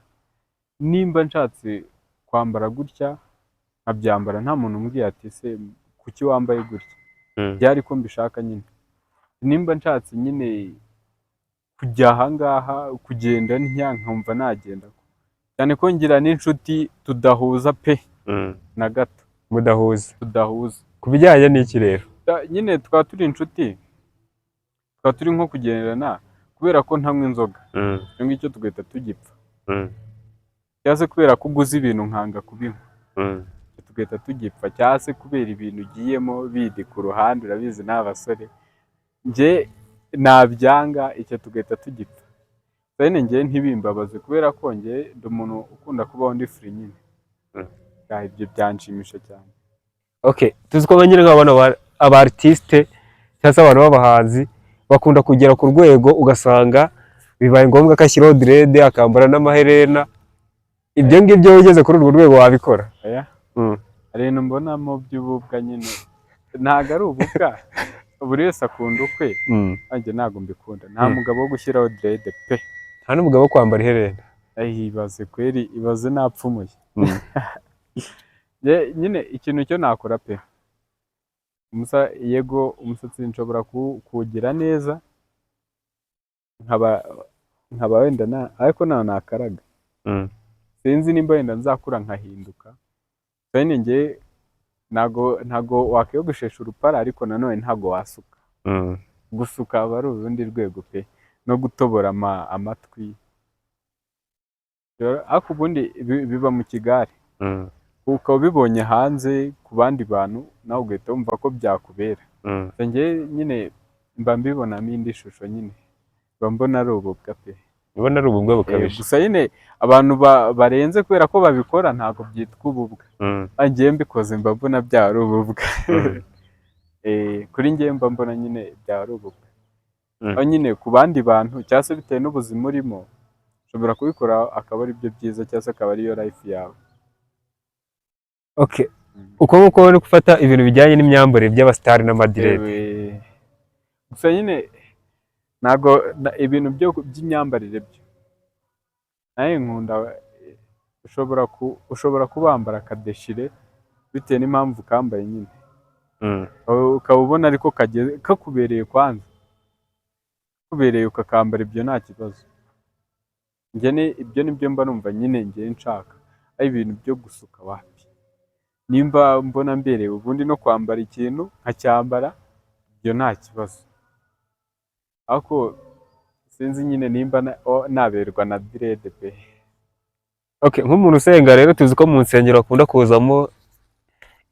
nimba nshatse kwambara gutya nkabyambara, nta muntu umbwiye ati: "Se kuki wambaye gutya?" Byari ko mbishaka nyine. Nimba nshatse nyine kujya ahangaha, kugenda ntya, nkumva nagenda, cyane ko ngira n'inshuti tudahuza pe, na gato. Mudahuza? Tudahuza. Ku bijyanye n'iki rero? Nyine twaba turi inshuti, twaba turi nko kugendana, kubera ko ntanywa inzoga, icyo ngicyo tugahita tugipfa, cyangwa se kubera ko uguze ibintu nkanga kubinywa, icyo tugahita tugipfa, cyangwa se kubera ibintu ugiyemo bindi ku ruhande, urabizi ni abasore, njye nabyanga, icyo tugahita tugipfa. Bene njye ntibimbabaze kubera ko njye ndi umuntu ukunda kubaho ndi free nyine. Ibyo byanshimisha cyane. Okay, tuzi ko nyine nk'abana aba artiste cyangwa se abantu b'abahanzi bakunda kugera ku rwego ugasanga bibaye ngombwa ko ashyiraho dread, akambara n'amaherena. Ibyo ngibyo ugeze kuri urwo rwego wabikora? Oya. Hari ibintu mbonamo by'ububwa nyine, ntabwo ari ububwa, buri wese akunda ukwe. Nanjye ntabwo mbikunda, nta mugabo wo gushyiraho dread pe. Nta n'umugabo wo kwambara iherena? Ay, ibaze kweri, ibaze napfumuye. Nyine ikintu cyo nakora pe, yego umusatsi nshobora kuwugira neza, nkaba wenda na, ariko nta nakaraga. Sinzi nimba wenda nzakura nkahinduka. Nyine njye ntago wakwiyogoshesha urupara, ariko nanone ntago wasuka. Gusuka aba ari urundi rwego pe, no gutobora amatwi. Ariko ubundi biba mu kigare, ukaba ubibonye hanze ku bandi bantu, nawe ugahita wumva ko byakubera. Njye nyine mba mbibonamo indi shusho nyine, mba mbona ari ububwa pe. Ubona ari ububwa bukabije. Gusa nyine abantu barenze kubera ko babikora ntabwo byitwa ububwa. Njyewe mbikoze mba mbona byaba ari ububwa. Kuri njyewe mba mbona nyine byaba ari ububwa. Aho nyine ku bandi bantu cyangwa se bitewe n'ubuzima urimo, ushobora kubikora akaba ari byo byiza cyangwa se akaba ariyo life yawe. Okay, uko nguko uri gufata ibintu bijyanye n'imyambarire by'abasitari n'amadreads. Yewe. Gusa nyine ntabwo ibintu by'imyambarire byo nawe nkunda, ushobora kuba wambara akadeshire bitewe n'impamvu ukambaye nyine, ukaba ubona ariko kageze kakubereye, kwanza kakubereye ukakambara, ibyo nta kibazo. Njye ni ibyo nibyo mba numva nyine njye nshaka, ari ibintu byo gusuka wapi. Nimba mbona mberewe ubundi no kwambara ikintu nkacyambara, ibyo nta kibazo. Ariko sinzi nyine nimba naberwa na dread pe. Okay, nk'umuntu usenga rero, tuzi ko mu nsengero hakunda kuzamo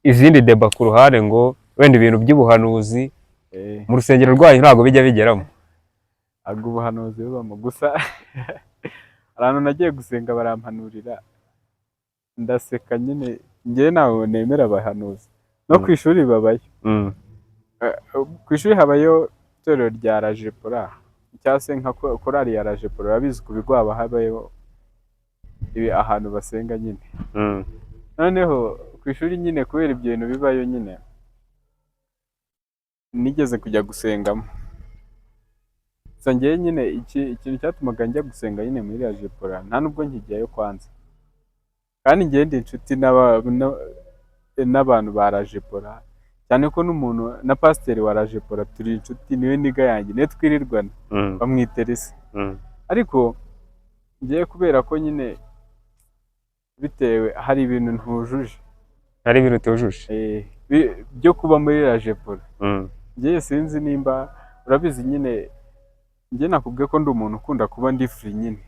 izindi débat ku ruhande, ngo wenda ibintu by'ubuhanuzi. Mu rusengero rwanyu ntabwo bijya bigeramo? Ntabwo ubuhanuzi bubamo. Gusa hari ahantu nagiye gusenga barampanurira, ndaseka nyine. Njyewe ntabwo nemera abahanuzi no ku ishuri babayo. Ku ishuri habayo itorero rya Rajepora cyangwa se nka korali ya Rajepora. Urabizi ku bigo haba habayo ibi ahantu basenga nyine. Noneho ku ishuri nyine kubera ibyo bintu bibayo nyine, nigeze kujya gusengamo. Gusa njyewe nyine ikintu cyatumaga njya gusenga nyine muri Rajepora, nta nubwo nkijyayo kwanza, kandi njyewe ndi inshuti n'abantu ba Rajepora, cyane ko n'umuntu na pasiteri wa Rajepora turi inshuti, niwe nigga yanjye, niwe twirirwana, bamwita Elisa. Ariko ngiye kubera ko nyine bitewe hari ibintu ntujuje. Hari ibintu utujuje? Byo kuba muri Rajepora. Ngiye sinzi nimba urabizi nyine, njye nakubwiye ko ndi umuntu ukunda kuba ndi free nyine.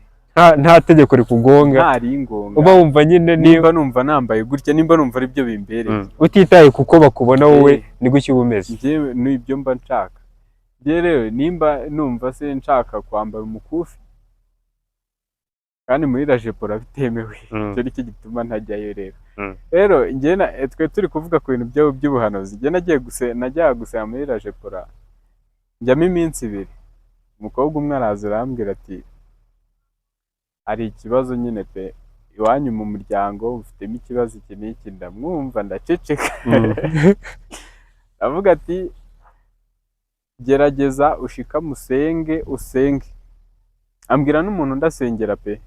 Nta tegeko rikugonga. Nta ringonga. Uba wumva nyine niba nimba numva nambaye gutya, nimba numva aribyo bimbereye. Utitaye kuko bakubona wowe, ni gutya uba umeze. Njyewe n'ibyo mba nshaka. Njye rero nimba numva se nshaka kwambara umukufi kandi muri Rajepora bitemewe, icyo nicyo gituma ntajyayo rero. Rero njye twe turi kuvuga ku bintu by'ubuhanuzi, njye nagiye najyaga gusenga muri Rajepora, njyamo iminsi 2, umukobwa umwe araza arambwira ati: "Hari ikibazo nyine pe, iwanyu mu muryango ufitemo ikibazo iki n'iki." Ndamwumva ndaceceka. Aravuga ati: "Gerageza ushikame usenge usenge." Ambwira n'umuntu ndasengera pe.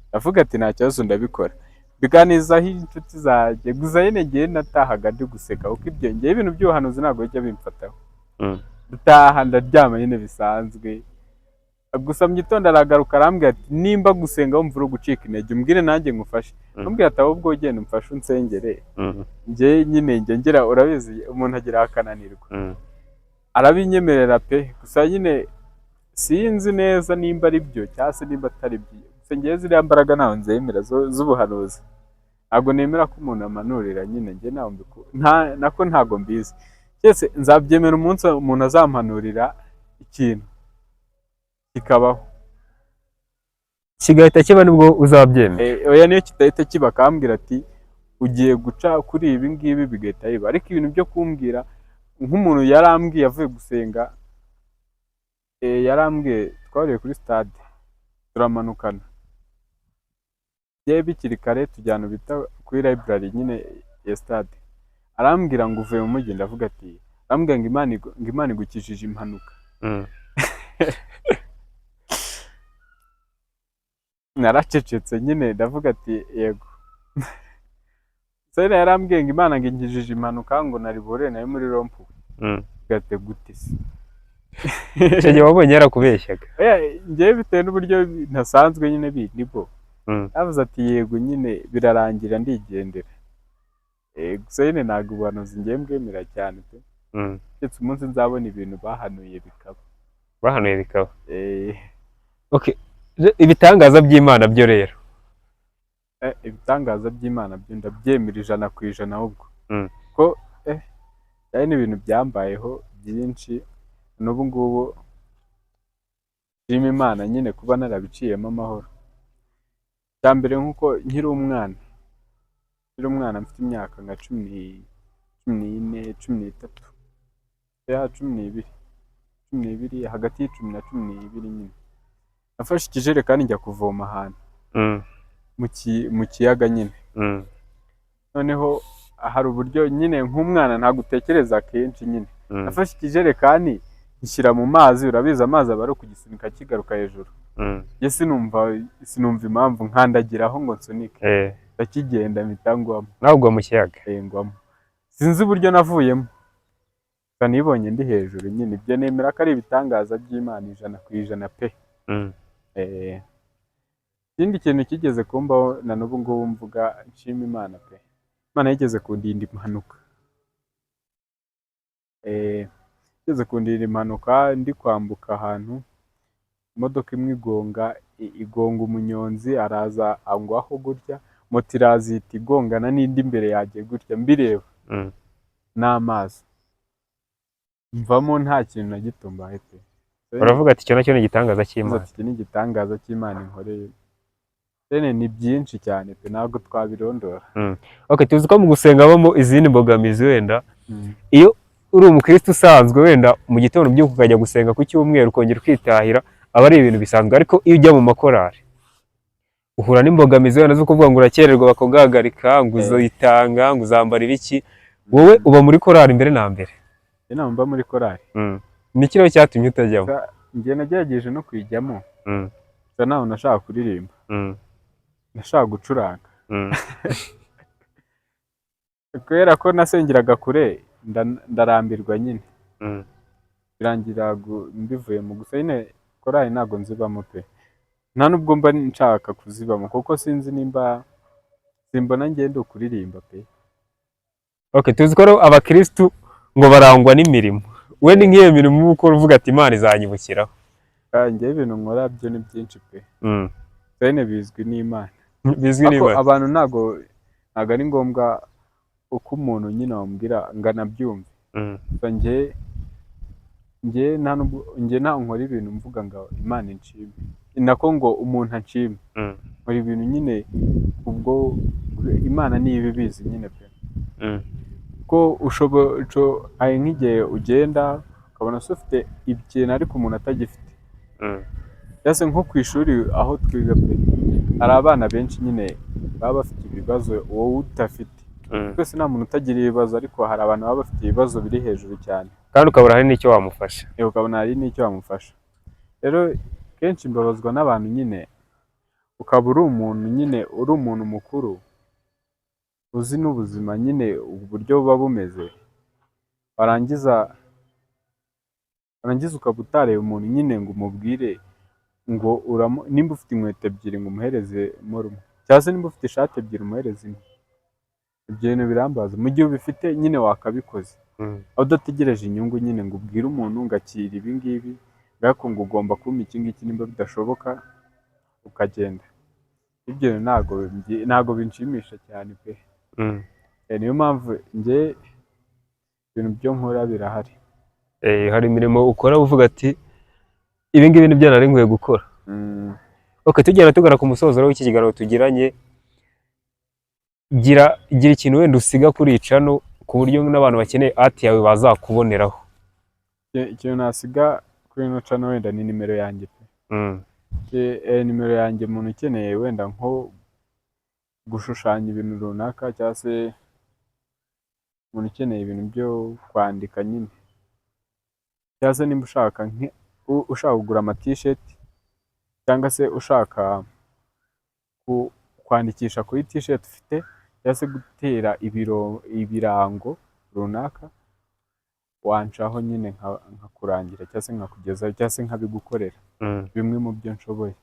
Ndavuga ati: "Nta kibazo, ndabikora." Biganizaho inshuti zanjye. Gusa nyine ngewe natahaga ndi guseka, kuko ibyo ngewe ibintu by'ubuhanuzi ntabwo bijya bimfataho. Ndataha ndaryama nyine bisanzwe. Gusa mu gitondo aragaruka arambwira ati: "Nimba gusenga wumva uri gucika intege, umbwire nanjye ngufashe." Ambwira ati: "Ahubwo ugenda umfashe unsengere." Njye nyine njye ngira, urabizi umuntu agira akananirwa. Arabinyemerera pe. Gusa nyine sinzi neza nimba ari byo cyangwa se nimba atari byo. Gusa ngewe ziriya mbaraga ntawe nzemera z'ubuhanuzi. Ntabwo nemera ko umuntu amanurira nyine, njye ntawe nako ntabwo mbizi. Cyese nzabyemera umunsi umuntu azampanurira ikintu kikabaho. Kigahita kiba, nibwo uzabyemera? Oya, niyo kitahita kiba, akambwira ati: "Ugiye guca kuri ibi ngibi," bigahita biba. Ariko ibintu byo kumbwira nk'umuntu yarambwiye avuye gusenga, yarambwiye, twahuriye kuri stade turamanukana, yewe bikiri kare, tujyana bita kuri library nyine ya stade, arambwira ngo: "Uvuye mu mujyi?" Ndavuga ati, arambwira ngo Imana igukijije impanuka. Naracecetse nyine, ndavuga ati: "Yego." Sena yarambwiye ngo Imana ngo inkijije impanuka, ngo nari buhure nayo muri rond-point. Gate gute se? Icyo gihe wabonye yarakubeshyaga? Oya, njyewe bitewe n'uburyo ntasanzwe nyine nibwo yavuze ati: "Yego" nyine birarangira ndigendera. Gusa nyine ntabwo ubuhanuzi ngiye mbwemera cyane pe, keretse umunsi nzabona ibintu bahanuye bikaba. Bahanuye bikaba. Eh. Okay. Ibitangaza by'Imana byo rero Ibitangaza by'Imana byo ndabyemera 100% ahubwo. Ko hari n'ibintu byambayeho byinshi n'ubu ngubu nshima Imana nyine kuba narabiciyemo amahoro. Icya mbere, nk'uko nkiri umwana mfite imyaka nka 14, 13, ya 12, 12, hagati y'icumi na 12 nyine, nafashe ikijerekani njya kuvoma ahantu mu kiyaga nyine. Noneho hari uburyo nyine nk'umwana ntabwo utekereza kenshi nyine. Nafashe ikijerekani nshyira mu mazi. Urabizi, amazi aba ari ukugisunika kigaruka hejuru. Njye sinumva impamvu nkandagiraho ngo nsunike, ndakigenda mpita ngwamo. Nawe ugwa mu kiyaga? Eh, ngwamo. Sinzi uburyo navuyemo gusa nibonye ndi hejuru nyine. Ibyo nemera ko ari ibitangaza by'Imana 100% pe. Ikindi kintu kigeze kumbaho na n'ubu ngubu mvuga nshima Imana pe, Imana yigeze kundinda impanuka. Yigeze kundinda impanuka ndi kwambuka ahantu, imodoka imwe igonga umunyonzi, araza angwaho gutya, moto iraza ihita igongana n'indi imbere yanjye gutya mbireba n'amaso, mvamo nta kintu na gito mbaye pe. Uravuga ati icyo nacyo ni igitangaza Yavuze cy'Imana. ati iki ni igitangaza cy'Imana inkoreye. Bene ni byinshi cyane pe, ntabwo twabirondora. Okay, tuzi ko mu gusenga habamo izindi mbogamizi wenda. Iyo uri umukristo usanzwe, wenda mu gitondo ubyuka ukajya gusenga ku cyumweru, ukongera ukitahira, aba ari ibintu bisanzwe. Ariko iyo ujya mu makorari uhura n'imbogamizi wenda zo kuvuga ngo urakererwa bakaguhagarika, ngo uzitanga, ngo uzambara ibiki. Wowe uba muri korari mbere na mbere? Njye ntabwo mba muri korari. Ni iki rero cyatumye utajyamo? Njye nagerageje no kuyijyamo, gusa ntabwo nashaka kuririmba, nashaka gucuranga. Kubera ko nasengeraga kure, ndarambirwa nyine, birangira mbivuyemo. Gusa nyine korari ntabwo nzibamo pe, nta nubwo mba nshaka kuzibamo kuko sinzi nimba simbona ngenda kuririmba pe. Okay, tuzi ko rero abakristu ngo barangwa n'imirimo. We ni nk'iyo mirimo uba ukora uvuga ati Imana izanyibukiraho? Ah, njyewe ibintu nkora byo ni byinshi pe, bene bizwi n'Imana. Bizwi Ariko n'Imana. abantu ntabwo ari ngombwa uko umuntu nyine wamubwira ngo anabyumve. Gusa njye nta nubwo njye nta nkora ibintu mvuga ngo Imana inshime, nako ngo umuntu anshime. Nkora ibintu nyine ubwo Imana niyo ibibizi nyine pe. Ko ushobora, hari nk'igihe ugenda ukabona se ufite ikintu ariko umuntu atagifite. Cyangwa se nko ku ishuri aho twiga pe, hari abana benshi nyine baba bafite ibibazo wowe udafite. Twese nta muntu utagira ibibazo, ariko hari abantu baba bafite ibibazo biri hejuru cyane. Kandi ukabura hari n'icyo wamufasha. Yewe, ukabona hari n'icyo wamufasha. Rero kenshi mbabazwa n'abantu nyine, ukaba uri umuntu nyine, uri umuntu mukuru, uzi n'ubuzima nyine uburyo buba bumeze, warangiza ukaba utareba umuntu nyine ngo umubwire ngo nimba ufite inkweto ebyiri ngo umuhereze mo rumwe, cyangwa se nimba ufite ishati ebyiri umuhereze imwe. Ibyo bintu birambaza. Mu gihe ubifite nyine wakabikoze, aho udategereje inyungu nyine ngo ubwire umuntu ngo akira ibi ngibi, ariko ngo ugomba kumpa iki ngiki, nimba bidashoboka ukagenda. Ibyo bintu ntabwo binshimisha cyane pe. Niyo mpamvu njye ibintu byo nkora birahari. Hari imirimo ukora uvuga ati ibi ngibi nibyo nari nkwiye gukora. Okay, tugenda tugana ku musozo rero w'iki kiganiro tugiranye, gira ikintu wenda usiga kuri iyi channel ku buryo n'abantu bakeneye art yawe bazakuboneraho. Ikintu nasiga kuri ino channel wenda ni nimero yanjye pe. Nimero yanjye, umuntu ukeneye wenda nko gushushanya ibintu runaka, cyangwa se umuntu ukeneye ibintu byo kwandika nyine, cyangwa se nimba ushaka ushaka kugura ama t-shirt, cyangwa se ushaka kwandikisha kuri t-shirt ufite, cyangwa se gutera ibirango runaka, wancaho nyine nkakurangira cyangwa se nkakugezaho cyangwa se nkabigukorera, bimwe mu byo nshoboye.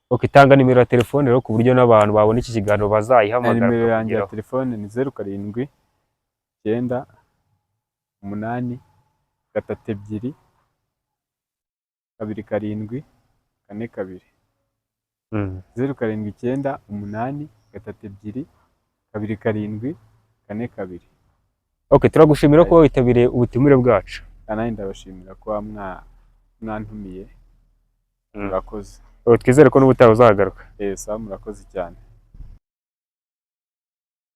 Okay, tanga nimero ya telefone rero ku buryo n'abantu babona iki kiganiro bazayihamagara Nimero yanjye ya bakakugeraho. telefone ni 0798322742. 0798 32 27 42. Okay, turagushimira ko witabiriye ubutumire bwacu. Nanjye ndabashimira kuba mwantumiye. Murakoze. Twizere ko n'ubutaha uzagaruka. Sawa, murakoze cyane.